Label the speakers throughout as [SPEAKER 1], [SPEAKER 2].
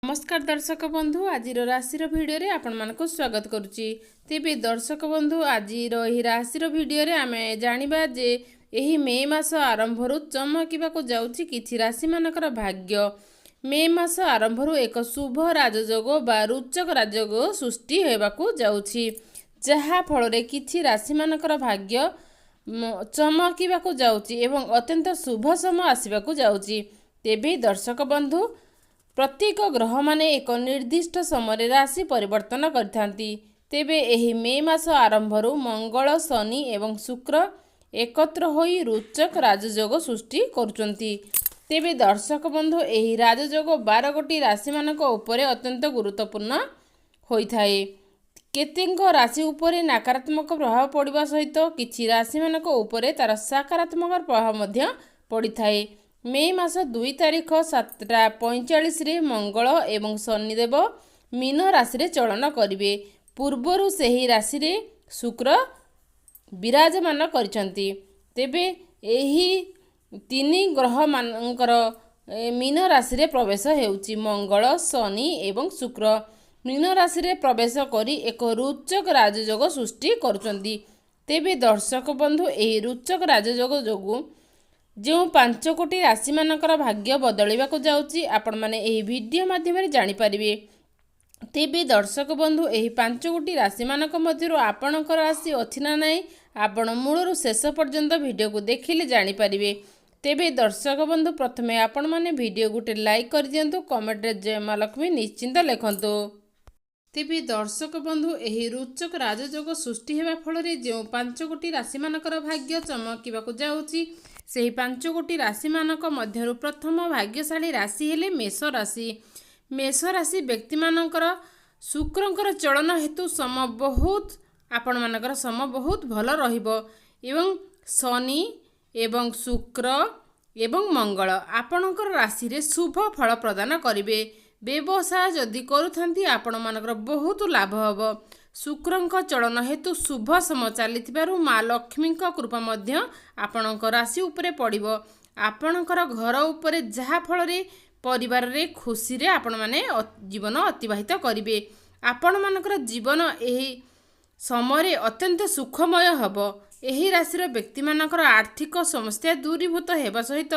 [SPEAKER 1] ନମସ୍କାର ଦର୍ଶକ ବନ୍ଧୁ, ଆଜିର ରାଶିର ଭିଡ଼ିଓରେ ଆପଣମାନଙ୍କୁ ସ୍ୱାଗତ କରୁଛି। ତେବେ ଦର୍ଶକ ବନ୍ଧୁ, ଆଜିର ଏହି ରାଶିର ଭିଡ଼ିଓରେ ଆମେ ଜାଣିବା ଯେ ଏହି ମେ ମାସ ଆରମ୍ଭରୁ ଚମକିବାକୁ ଯାଉଛି କିଛି ରାଶିମାନଙ୍କର ଭାଗ୍ୟ। ମେ ମାସ ଆରମ୍ଭରୁ ଏକ ଶୁଭ ରାଜଯୋଗ ବା ରୁଚକ ରାଜଯୋଗ ସୃଷ୍ଟି ହେବାକୁ ଯାଉଛି, ଯାହାଫଳରେ କିଛି ରାଶିମାନଙ୍କର ଭାଗ୍ୟ ଚମକିବାକୁ ଯାଉଛି ଏବଂ ଅତ୍ୟନ୍ତ ଶୁଭ ସମୟ ଆସିବାକୁ ଯାଉଛି। ତେବେ ଦର୍ଶକ ବନ୍ଧୁ, ପ୍ରତ୍ୟେକ ଗ୍ରହମାନେ ଏକ ନିର୍ଦ୍ଦିଷ୍ଟ ସମୟରେ ରାଶି ପରିବର୍ତ୍ତନ କରିଥାନ୍ତି। ତେବେ ଏହି ମେ ମାସ ଆରମ୍ଭରୁ ମଙ୍ଗଳ, ଶନି ଏବଂ ଶୁକ୍ର ଏକତ୍ର ହୋଇ ରୁଚକ ରାଜଯୋଗ ସୃଷ୍ଟି କରୁଛନ୍ତି। ତେବେ ଦର୍ଶକ ବନ୍ଧୁ, ଏହି ରାଜଯୋଗ 12 ଗୋଟି ରାଶିମାନଙ୍କ ଉପରେ ଅତ୍ୟନ୍ତ ଗୁରୁତ୍ୱପୂର୍ଣ୍ଣ ହୋଇଥାଏ। କେତେଙ୍କ ରାଶି ଉପରେ ନକାରାତ୍ମକ ପ୍ରଭାବ ପଡ଼ିବା ସହିତ କିଛି ରାଶିମାନଙ୍କ ଉପରେ ତା'ର ସକାରାତ୍ମକ ପ୍ରଭାବ ମଧ୍ୟ ପଡ଼ିଥାଏ। ମେ ମାସ 2 ତାରିଖ 7:45ରେ ମଙ୍ଗଳ ଏବଂ ଶନିଦେବ ମୀନ ରାଶିରେ ଚଳନ କରିବେ। ପୂର୍ବରୁ ସେହି ରାଶିରେ ଶୁକ୍ର ବିରାଜମାନ କରିଛନ୍ତି। ତେବେ ଏହି ତିନି ଗ୍ରହମାନଙ୍କର ମୀନ ରାଶିରେ ପ୍ରବେଶ ହେଉଛି। ମଙ୍ଗଳ, ଶନି ଏବଂ ଶୁକ୍ର ମୀନ ରାଶିରେ ପ୍ରବେଶ କରି ଏକ ରୁଚକ ରାଜଯୋଗ ସୃଷ୍ଟି କରୁଛନ୍ତି। ତେବେ ଦର୍ଶକ ବନ୍ଧୁ, ଏହି ରୁଚକ ରାଜଯୋଗ ଯୋଗୁଁ ଯେଉଁ 5 ଗୋଟି ରାଶିମାନଙ୍କର ଭାଗ୍ୟ ବଦଳିବାକୁ ଯାଉଛି, ଆପଣମାନେ ଏହି ଭିଡ଼ିଓ ମାଧ୍ୟମରେ ଜାଣିପାରିବେ। ତେବେ ଦର୍ଶକ ବନ୍ଧୁ, ଏହି 5 ଗୋଟି ରାଶିମାନଙ୍କ ମଧ୍ୟରୁ ଆପଣଙ୍କ ରାଶି ଅଛି ନା ନାହିଁ, ଆପଣ ମୂଳରୁ ଶେଷ ପର୍ଯ୍ୟନ୍ତ ଭିଡ଼ିଓକୁ ଦେଖିଲେ ଜାଣିପାରିବେ। ତେବେ ଦର୍ଶକ ବନ୍ଧୁ, ପ୍ରଥମେ ଆପଣମାନେ ଭିଡ଼ିଓ ଗୋଟେ ଲାଇକ୍ କରିଦିଅନ୍ତୁ, କମେଣ୍ଟରେ ଜୟ ମା ଲକ୍ଷ୍ମୀ ନିଶ୍ଚିନ୍ତ ଲେଖନ୍ତୁ। ତେବେ ଦର୍ଶକ ବନ୍ଧୁ, ଏହି ରୁଚକ ରାଜଯୋଗ ସୃଷ୍ଟି ହେବା ଫଳରେ ଯେଉଁ 5 ଗୋଟି ରାଶିମାନଙ୍କର ଭାଗ୍ୟ ଚମକିବାକୁ ଯାଉଛି, ସେହି 5 ଗୋଟି ରାଶିମାନଙ୍କ ମଧ୍ୟରୁ ପ୍ରଥମ ଭାଗ୍ୟଶାଳୀ ରାଶି ହେଲେ ମେଷ ରାଶି। ମେଷ ରାଶି ବ୍ୟକ୍ତିମାନଙ୍କର ଶୁକ୍ରଙ୍କର ଚଳନ ହେତୁ ସମ ବହୁତ ଆପଣମାନଙ୍କର ସମ ବହୁତ ଭଲ ରହିବ ଏବଂ ଶନି ଏବଂ ଶୁକ୍ର ଏବଂ ମଙ୍ଗଳ ଆପଣଙ୍କର ରାଶିରେ ଶୁଭ ଫଳ ପ୍ରଦାନ କରିବେ। ବ୍ୟବସାୟ ଯଦି କରୁଥାନ୍ତି, ଆପଣମାନଙ୍କର ବହୁତ ଲାଭ ହେବ। ଶୁକ୍ରଙ୍କ ଚଳନ ହେତୁ ଶୁଭ ସମୟ ଚାଲିଥିବାରୁ ମା ଲକ୍ଷ୍ମୀଙ୍କ କୃପା ମଧ୍ୟ ଆପଣଙ୍କ ରାଶି ଉପରେ ପଡ଼ିବ, ଆପଣଙ୍କର ଘର ଉପରେ, ଯାହାଫଳରେ ପରିବାରରେ ଖୁସିରେ ଆପଣମାନେ ଜୀବନ ଅତିବାହିତ କରିବେ। ଆପଣମାନଙ୍କର ଜୀବନ ଏହି ସମୟରେ ଅତ୍ୟନ୍ତ ସୁଖମୟ ହେବ। ଏହି ରାଶିର ବ୍ୟକ୍ତିମାନଙ୍କର ଆର୍ଥିକ ସମସ୍ୟା ଦୂରୀଭୂତ ହେବା ସହିତ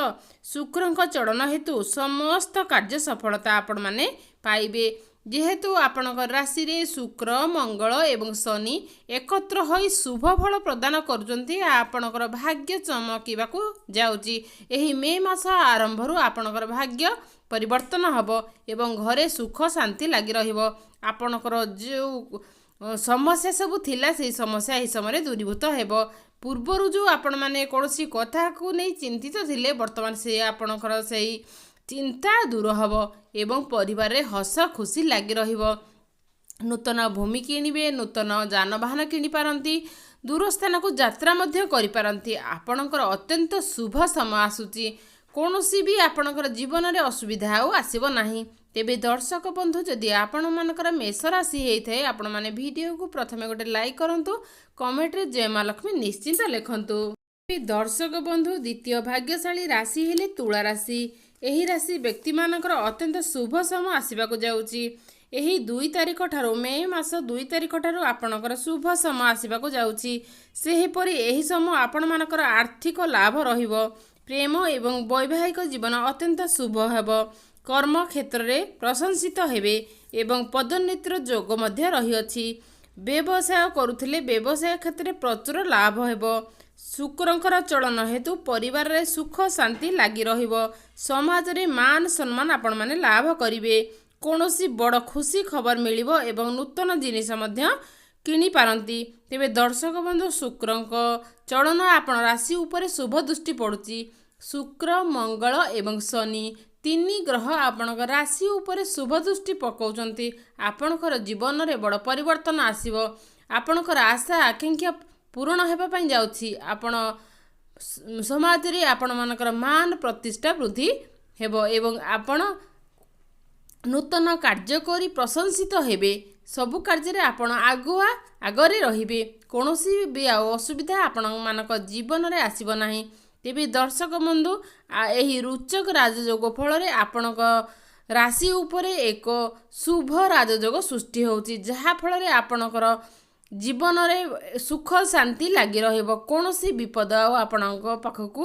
[SPEAKER 1] ଶୁକ୍ରଙ୍କ ଚଳନ ହେତୁ ସମସ୍ତ କାର୍ଯ୍ୟ ସଫଳତା ଆପଣମାନେ ପାଇବେ। ଯେହେତୁ ଆପଣଙ୍କ ରାଶିରେ ଶୁକ୍ର, ମଙ୍ଗଳ ଏବଂ ଶନି ଏକତ୍ର ହୋଇ ଶୁଭ ଫଳ ପ୍ରଦାନ କରୁଛନ୍ତି, ଆପଣଙ୍କର ଭାଗ୍ୟ ଚମକିବାକୁ ଯାଉଛି। ଏହି ମେ ମାସ ଆରମ୍ଭରୁ ଆପଣଙ୍କର ଭାଗ୍ୟ ପରିବର୍ତ୍ତନ ହେବ ଏବଂ ଘରେ ସୁଖ ଶାନ୍ତି ଲାଗି ରହିବ। ଆପଣଙ୍କର ଯେଉଁ ସମସ୍ୟା ସବୁ ଥିଲା, ସେହି ସମସ୍ୟା ଏହି ସମୟରେ ଦୂରୀଭୂତ ହେବ। ପୂର୍ବରୁ ଯେଉଁ ଆପଣମାନେ କୌଣସି କଥାକୁ ନେଇ ଚିନ୍ତିତ ଥିଲେ, ବର୍ତ୍ତମାନ ସେ ଆପଣଙ୍କର ସେଇ ଚିନ୍ତା ଦୂର ହେବ ଏବଂ ପରିବାରରେ ହସ ଖୁସି ଲାଗି ରହିବ। ନୂତନ ଭୂମି କିଣିବେ, ନୂତନ ଯାନବାହନ କିଣିପାରନ୍ତି, ଦୂର ସ୍ଥାନକୁ ଯାତ୍ରା ମଧ୍ୟ କରିପାରନ୍ତି। ଆପଣଙ୍କର ଅତ୍ୟନ୍ତ ଶୁଭ ସମୟ ଆସୁଛି। କୌଣସି ବି ଆପଣଙ୍କର ଜୀବନରେ ଅସୁବିଧା ଆଉ ଆସିବ ନାହିଁ। ତେବେ ଦର୍ଶକ ବନ୍ଧୁ, ଯଦି ଆପଣମାନଙ୍କର ମେଷ ରାଶି ହେଇଥାଏ, ଆପଣମାନେ ଭିଡ଼ିଓକୁ ପ୍ରଥମେ ଗୋଟେ ଲାଇକ୍ କରନ୍ତୁ, କମେଣ୍ଟରେ ଜୟ ମା ଲକ୍ଷ୍ମୀ ନିଶ୍ଚିନ୍ତ ଲେଖନ୍ତୁ। ଦର୍ଶକ ବନ୍ଧୁ, ଦ୍ୱିତୀୟ ଭାଗ୍ୟଶାଳୀ ରାଶି ହେଲେ ତୁଳା ରାଶି। ଏହି ରାଶି ବ୍ୟକ୍ତିମାନଙ୍କର ଅତ୍ୟନ୍ତ ଶୁଭ ସମୟ ଆସିବାକୁ ଯାଉଛି। ଏହି 2 ତାରିଖ ଠାରୁ, ମେ ମାସ 2 ତାରିଖ ଠାରୁ ଆପଣଙ୍କର ଶୁଭ ସମୟ ଆସିବାକୁ ଯାଉଛି। ସେହିପରି ଏହି ସମୟ ଆପଣମାନଙ୍କର ଆର୍ଥିକ ଲାଭ ରହିବ। ପ୍ରେମ ଏବଂ ବୈବାହିକ ଜୀବନ ଅତ୍ୟନ୍ତ ଶୁଭ ହେବ। କର୍ମ କ୍ଷେତ୍ରରେ ପ୍ରଶଂସିତ ହେବେ ଏବଂ ପଦୋନ୍ନତିର ଯୋଗ ମଧ୍ୟ ରହିଅଛି। ବ୍ୟବସାୟ କରୁଥିଲେ ବ୍ୟବସାୟ କ୍ଷେତ୍ରରେ ପ୍ରଚୁର ଲାଭ ହେବ। ଶୁକ୍ରଙ୍କର ଚଳନ ହେତୁ ପରିବାରରେ ସୁଖ ଶାନ୍ତି ଲାଗି ରହିବ। ସମାଜରେ ମାନ ସମ୍ମାନ ଆପଣମାନେ ଲାଭ କରିବେ। କୌଣସି ବଡ଼ ଖୁସି ଖବର ମିଳିବ ଏବଂ ନୂତନ ଜିନିଷ ମଧ୍ୟ କିଣିପାରନ୍ତି। ତେବେ ଦର୍ଶକ ବନ୍ଧୁ, ଶୁକ୍ରଙ୍କ ଚଳନ ଆପଣ ରାଶି ଉପରେ ଶୁଭ ଦୃଷ୍ଟି ପଡ଼ୁଛି। ଶୁକ୍ର, ମଙ୍ଗଳ ଏବଂ ଶନି ତିନି ଗ୍ରହ ଆପଣଙ୍କ ରାଶି ଉପରେ ଶୁଭ ଦୃଷ୍ଟି ପକାଉଛନ୍ତି। ଆପଣଙ୍କର ଜୀବନରେ ବଡ଼ ପରିବର୍ତ୍ତନ ଆସିବ। ଆପଣଙ୍କର ଆଶା ଆକାଂକ୍ଷା ପୂରଣ ହେବା ପାଇଁ ଯାଉଛି। ଆପଣ ସମାଜରେ ଆପଣମାନଙ୍କର ମାନ ପ୍ରତିଷ୍ଠା ବୃଦ୍ଧି ହେବ ଏବଂ ଆପଣ ନୂତନ କାର୍ଯ୍ୟ କରି ପ୍ରଶଂସିତ ହେବେ। ସବୁ କାର୍ଯ୍ୟରେ ଆପଣ ଆଗୁଆ ଆଗରେ ରହିବେ। କୌଣସି ବି ଆଉ ଅସୁବିଧା ଆପଣମାନଙ୍କ ଜୀବନରେ ଆସିବ ନାହିଁ। ତେବେ ଦର୍ଶକ ବନ୍ଧୁ, ଏହି ରୁଚକ ରାଜଯୋଗ ଫଳରେ ଆପଣଙ୍କ ରାଶି ଉପରେ ଏକ ଶୁଭ ରାଜଯୋଗ ସୃଷ୍ଟି ହେଉଛି, ଯାହାଫଳରେ ଆପଣଙ୍କର ଜୀବନରେ ସୁଖ ଶାନ୍ତି ଲାଗି ରହିବ। କୌଣସି ବିପଦ ଆଉ ଆପଣଙ୍କ ପାଖକୁ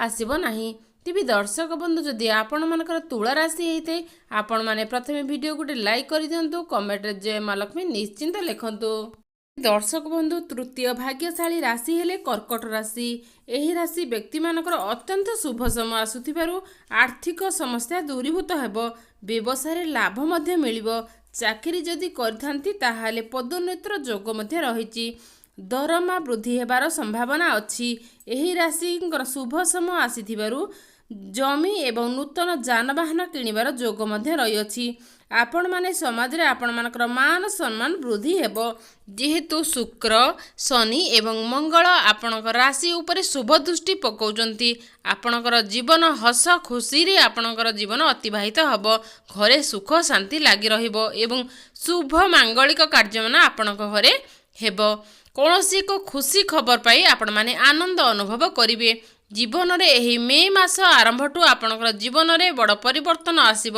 [SPEAKER 1] ଆସିବ ନାହିଁ। ତେବେ ଦର୍ଶକ ବନ୍ଧୁ, ଯଦି ଆପଣମାନଙ୍କର ତୁଳା ରାଶି ହେଇଥାଏ, ଆପଣମାନେ ପ୍ରଥମେ ଭିଡ଼ିଓ ଗୋଟେ ଲାଇକ୍ କରିଦିଅନ୍ତୁ, କମେଣ୍ଟରେ ଜୟ ମା ଲକ୍ଷ୍ମୀ ନିଶ୍ଚିନ୍ତ ଲେଖନ୍ତୁ। ଦର୍ଶକ ବନ୍ଧୁ, ତୃତୀୟ ଭାଗ୍ୟଶାଳୀ ରାଶି ହେଲେ କର୍କଟ ରାଶି। ଏହି ରାଶି ବ୍ୟକ୍ତିମାନଙ୍କର ଅତ୍ୟନ୍ତ ଶୁଭ ସମୟ ଆସୁଥିବାରୁ ଆର୍ଥିକ ସମସ୍ୟା ଦୂରୀଭୂତ ହେବ। ବ୍ୟବସାୟରେ ଲାଭ ମଧ୍ୟ ମିଳିବ। ଚାକିରି ଯଦି କରିଥାନ୍ତି, ତାହେଲେ ପଦୋନ୍ନତିର ଯୋଗ ମଧ୍ୟ ରହିଛି। ଦରମା ବୃଦ୍ଧି ହେବାର ସମ୍ଭାବନା ଅଛି। ଏହି ରାଶିଙ୍କର ଶୁଭ ସମୟ ଆସିଥିବାରୁ ଜମି ଏବଂ ନୂତନ ଯାନବାହନ କିଣିବାର ଯୋଗ ମଧ୍ୟ ରହିଅଛି। ଆପଣମାନେ ସମାଜରେ ଆପଣମାନଙ୍କର ମାନ ସମ୍ମାନ ବୃଦ୍ଧି ହେବ। ଯେହେତୁ ଶୁକ୍ର, ଶନି ଏବଂ ମଙ୍ଗଳ ଆପଣଙ୍କ ରାଶି ଉପରେ ଶୁଭ ଦୃଷ୍ଟି ପକାଉଛନ୍ତି, ଆପଣଙ୍କର ଜୀବନ ହସ ଖୁସିରେ ଆପଣଙ୍କର ଜୀବନ ଅତିବାହିତ ହେବ। ଘରେ ସୁଖ ଶାନ୍ତି ଲାଗି ରହିବ ଏବଂ ଶୁଭ ମାଙ୍ଗଳିକ କାର୍ଯ୍ୟମାନ ଆପଣଙ୍କ ଘରେ ହେବ। କୌଣସି ଏକ ଖୁସି ଖବର ପାଇ ଆପଣମାନେ ଆନନ୍ଦ ଅନୁଭବ କରିବେ। ଜୀବନରେ ଏହି ମେ ମାସ ଆରମ୍ଭଠୁ ଆପଣଙ୍କର ଜୀବନରେ ବଡ଼ ପରିବର୍ତ୍ତନ ଆସିବ।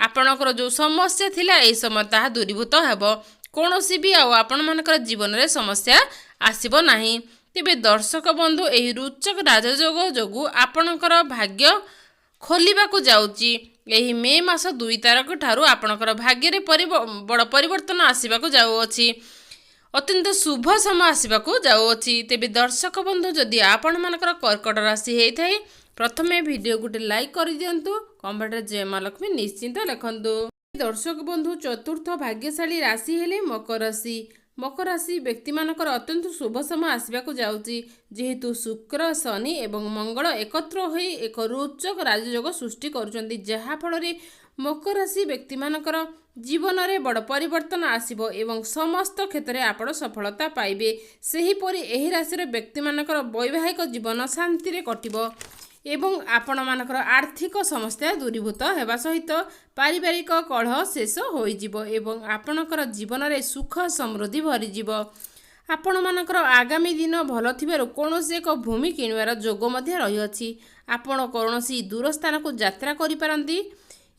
[SPEAKER 1] ଆପଣଙ୍କର ଯେଉଁ ସମସ୍ୟା ଥିଲା, ଏହି ସମୟ ତାହା ଦୂରୀଭୂତ ହେବ। କୌଣସି ବି ଆଉ ଆପଣମାନଙ୍କର ଜୀବନରେ ସମସ୍ୟା ଆସିବ ନାହିଁ। ତେବେ ଦର୍ଶକ ବନ୍ଧୁ, ଏହି ରୁଚକ ରାଜଯୋଗ ଯୋଗୁଁ ଆପଣଙ୍କର ଭାଗ୍ୟ ଖୋଲିବାକୁ ଯାଉଛି। ଏହି ମେ ମାସ 2 ତାରିଖ ଠାରୁ ଆପଣଙ୍କର ଭାଗ୍ୟରେ ବଡ଼ ପରିବର୍ତ୍ତନ ଆସିବାକୁ ଯାଉଅଛି। ଅତ୍ୟନ୍ତ ଶୁଭ ସମୟ ଆସିବାକୁ ଯାଉଅଛି। ତେବେ ଦର୍ଶକ ବନ୍ଧୁ, ଯଦି ଆପଣମାନଙ୍କର କର୍କଟ ରାଶି ହେଇଥାଏ, ପ୍ରଥମେ ଭିଡ଼ିଓ ଗୋଟେ ଲାଇକ୍ କରିଦିଅନ୍ତୁ, କମେଣ୍ଟରେ ଜୟ ମା ଲକ୍ଷ୍ମୀ ନିଶ୍ଚିନ୍ତ ଲେଖନ୍ତୁ। ଦର୍ଶକ ବନ୍ଧୁ, ଚତୁର୍ଥ ଭାଗ୍ୟଶାଳୀ ରାଶି ହେଲେ ମକର ରାଶି। ମକର ରାଶି ବ୍ୟକ୍ତିମାନଙ୍କର ଅତ୍ୟନ୍ତ ଶୁଭ ସମୟ ଆସିବାକୁ ଯାଉଛି। ଯେହେତୁ ଶୁକ୍ର, ଶନି ଏବଂ ମଙ୍ଗଳ ଏକତ୍ର ହୋଇ ଏକ ରୋଚକ ରାଜଯୋଗ ସୃଷ୍ଟି କରୁଛନ୍ତି, ଯାହାଫଳରେ ମକର ରାଶି ବ୍ୟକ୍ତିମାନଙ୍କର ଜୀବନରେ ବଡ଼ ପରିବର୍ତ୍ତନ ଆସିବ ଏବଂ ସମସ୍ତ କ୍ଷେତ୍ରରେ ଆପଣ ସଫଳତା ପାଇବେ। ସେହିପରି ଏହି ରାଶିର ବ୍ୟକ୍ତିମାନଙ୍କର ବୈବାହିକ ଜୀବନ ଶାନ୍ତିରେ କଟିବ ଏବଂ ଆପଣମାନଙ୍କର ଆର୍ଥିକ ସମସ୍ୟା ଦୂରୀଭୂତ ହେବା ସହିତ ପାରିବାରିକ କଳହ ଶେଷ ହୋଇଯିବ ଏବଂ ଆପଣଙ୍କର ଜୀବନରେ ସୁଖ ସମୃଦ୍ଧି ଭରିଯିବ। ଆପଣମାନଙ୍କର ଆଗାମୀ ଦିନ ଭଲ ଥିବାରୁ କୌଣସି ଏକ ଭୂମି କିଣିବାର ଯୋଗ ମଧ୍ୟ ରହିଅଛି। ଆପଣ କୌଣସି ଦୂର ସ୍ଥାନକୁ ଯାତ୍ରା କରିପାରନ୍ତି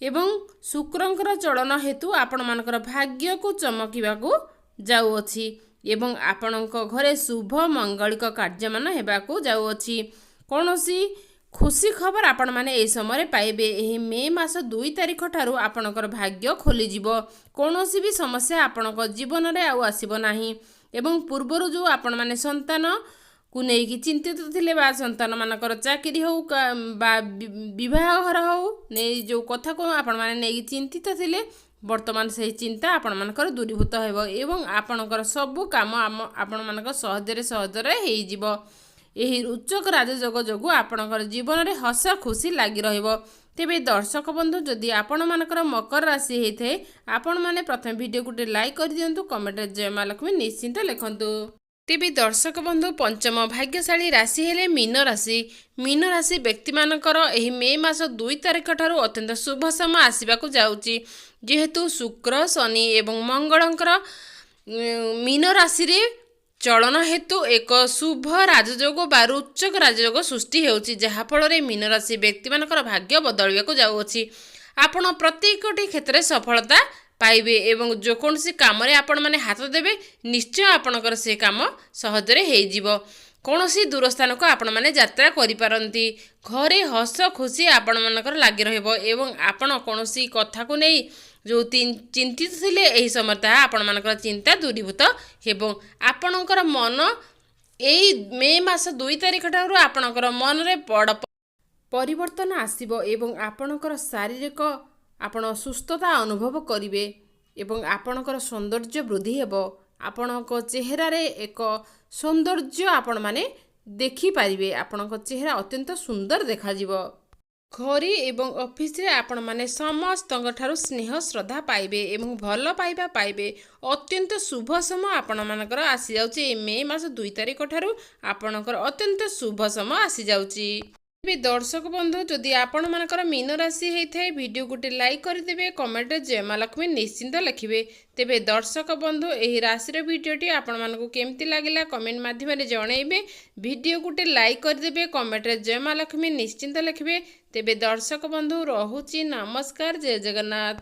[SPEAKER 1] ଏବଂ ଶୁକ୍ରଙ୍କର ଚଳନ ହେତୁ ଆପଣମାନଙ୍କର ଭାଗ୍ୟକୁ ଚମକିବାକୁ ଯାଉଅଛି ଏବଂ ଆପଣଙ୍କ ଘରେ ଶୁଭ ମଙ୍ଗଳିକ କାର୍ଯ୍ୟମାନ ହେବାକୁ ଯାଉଅଛି। କୌଣସି ଖୁସି ଖବର ଆପଣମାନେ ଏହି ସମୟରେ ପାଇବେ। ଏହି ମେ ମାସ 2 ତାରିଖ ଠାରୁ ଆପଣଙ୍କର ଭାଗ୍ୟ ଖୋଲିଯିବ। କୌଣସି ବି ସମସ୍ୟା ଆପଣଙ୍କ ଜୀବନରେ ଆଉ ଆସିବ ନାହିଁ ଏବଂ ପୂର୍ବରୁ ଯେଉଁ ଆପଣମାନେ ସନ୍ତାନକୁ ନେଇକି ଚିନ୍ତିତ ଥିଲେ ବା ସନ୍ତାନମାନଙ୍କର ଚାକିରି ହେଉ ବା ବିବାହ ଘର ହେଉ ନେଇ ଯେଉଁ କଥାକୁ ଆପଣମାନେ ନେଇକି ଚିନ୍ତିତ ଥିଲେ, ବର୍ତ୍ତମାନ ସେହି ଚିନ୍ତା ଆପଣମାନଙ୍କର ଦୂରୀଭୂତ ହେବ ଏବଂ ଆପଣଙ୍କର ସବୁ କାମ ଆମ ଆପଣମାନଙ୍କ ସହଜରେ ସହଜରେ ହେଇଯିବ। ଏହି ରୁଚକ ରାଜଯୋଗ ଯୋଗୁଁ ଆପଣଙ୍କର ଜୀବନରେ ହସ ଖୁସି ଲାଗି ରହିବ। ତେବେ ଦର୍ଶକ ବନ୍ଧୁ, ଯଦି ଆପଣମାନଙ୍କର ମକର ରାଶି ହେଇଥାଏ, ଆପଣମାନେ ପ୍ରଥମେ ଭିଡ଼ିଓ ଗୋଟେ ଲାଇକ୍ କରିଦିଅନ୍ତୁ, କମେଣ୍ଟରେ ଜୟ ମା ଲକ୍ଷ୍ମୀ ନିଶ୍ଚିନ୍ତ ଲେଖନ୍ତୁ। ତେବେ ଦର୍ଶକ ବନ୍ଧୁ, ପଞ୍ଚମ ଭାଗ୍ୟଶାଳୀ ରାଶି ହେଲେ ମୀନ ରାଶି। ମୀନ ରାଶି ବ୍ୟକ୍ତିମାନଙ୍କର ଏହି ମେ ମାସ 2 ତାରିଖ ଠାରୁ ଅତ୍ୟନ୍ତ ଶୁଭ ସମୟ ଆସିବାକୁ ଯାଉଛି। ଯେହେତୁ ଶୁକ୍ର, ଶନି ଏବଂ ମଙ୍ଗଳଙ୍କର ମୀନ ରାଶିରେ ଚଳନ ହେତୁ ଏକ ଶୁଭ ରାଜଯୋଗ ବା ରୁଚକ ରାଜଯୋଗ ସୃଷ୍ଟି ହେଉଛି, ଯାହାଫଳରେ ମୀନରାଶି ବ୍ୟକ୍ତିମାନଙ୍କର ଭାଗ୍ୟ ବଦଳିବାକୁ ଯାଉଅଛି। ଆପଣ ପ୍ରତ୍ୟେକଟି କ୍ଷେତ୍ରରେ ସଫଳତା ପାଇବେ ଏବଂ ଯେକୌଣସି କାମରେ ଆପଣମାନେ ହାତ ଦେବେ, ନିଶ୍ଚୟ ଆପଣଙ୍କର ସେ କାମ ସହଜରେ ହେଇଯିବ। କୌଣସି ଦୂର ସ୍ଥାନକୁ ଆପଣମାନେ ଯାତ୍ରା କରିପାରନ୍ତି। ଘରେ ହସ ଖୁସି ଆପଣମାନଙ୍କର ଲାଗି ରହିବ ଏବଂ ଆପଣ କୌଣସି କଥାକୁ ନେଇ ଯେଉଁ ଚିନ୍ତିତ ଥିଲେ, ଏହି ସମୟରେ ତାହା ଆପଣମାନଙ୍କର ଚିନ୍ତା ଦୂରୀଭୂତ ହେବ। ଆପଣଙ୍କର ମନ ଏଇ ମେ ମାସ 2 ତାରିଖ ଠାରୁ ଆପଣଙ୍କର ମନରେ ବଡ଼ ପରିବର୍ତ୍ତନ ଆସିବ ଏବଂ ଆପଣଙ୍କର ଶାରୀରିକ ଆପଣ ସୁସ୍ଥତା ଅନୁଭବ କରିବେ ଏବଂ ଆପଣଙ୍କର ସୌନ୍ଦର୍ଯ୍ୟ ବୃଦ୍ଧି ହେବ। ଆପଣଙ୍କ ଚେହେରାରେ ଏକ ସୌନ୍ଦର୍ଯ୍ୟ ଆପଣମାନେ ଦେଖିପାରିବେ। ଆପଣଙ୍କ ଚେହେରା ଅତ୍ୟନ୍ତ ସୁନ୍ଦର ଦେଖାଯିବ। ଘରେ ଏବଂ ଅଫିସରେ ଆପଣମାନେ ସମସ୍ତଙ୍କ ଠାରୁ ସ୍ନେହ ଶ୍ରଦ୍ଧା ପାଇବେ ଏବଂ ଭଲ ପାଇବା ପାଇବେ। ଅତ୍ୟନ୍ତ ଶୁଭ ସମୟ ଆପଣମାନଙ୍କର ଆସିଯାଉଛି। ଏଇ ମେ ମାସ 2 ତାରିଖ ଠାରୁ ଆପଣଙ୍କର ଅତ୍ୟନ୍ତ ଶୁଭ ସମୟ ଆସିଯାଉଛି। ତେବେ ଦର୍ଶକ ବନ୍ଧୁ, ଯଦି ଆପଣମାନଙ୍କର ମୀନ ରାଶି ହେଇଥାଏ, ଭିଡ଼ିଓ ଗୋଟେ ଲାଇକ୍ କରିଦେବେ, କମେଣ୍ଟରେ ଜୟ ମା ଲକ୍ଷ୍ମୀ ନିଶ୍ଚିନ୍ତ ଲେଖିବେ। ତେବେ ଦର୍ଶକ ବନ୍ଧୁ, ଏହି ରାଶିର ଭିଡ଼ିଓଟି ଆପଣମାନଙ୍କୁ କେମିତି ଲାଗିଲା କମେଣ୍ଟ ମାଧ୍ୟମରେ ଜଣାଇବେ। ଭିଡ଼ିଓ ଗୋଟେ ଲାଇକ୍ କରିଦେବେ, କମେଣ୍ଟରେ ଜୟ ମା ଲକ୍ଷ୍ମୀ ନିଶ୍ଚିନ୍ତ ଲେଖିବେ। ତେବେ ଦର୍ଶକ ବନ୍ଧୁ, ରହୁଛି, ନମସ୍କାର, ଜୟ ଜଗନ୍ନାଥ।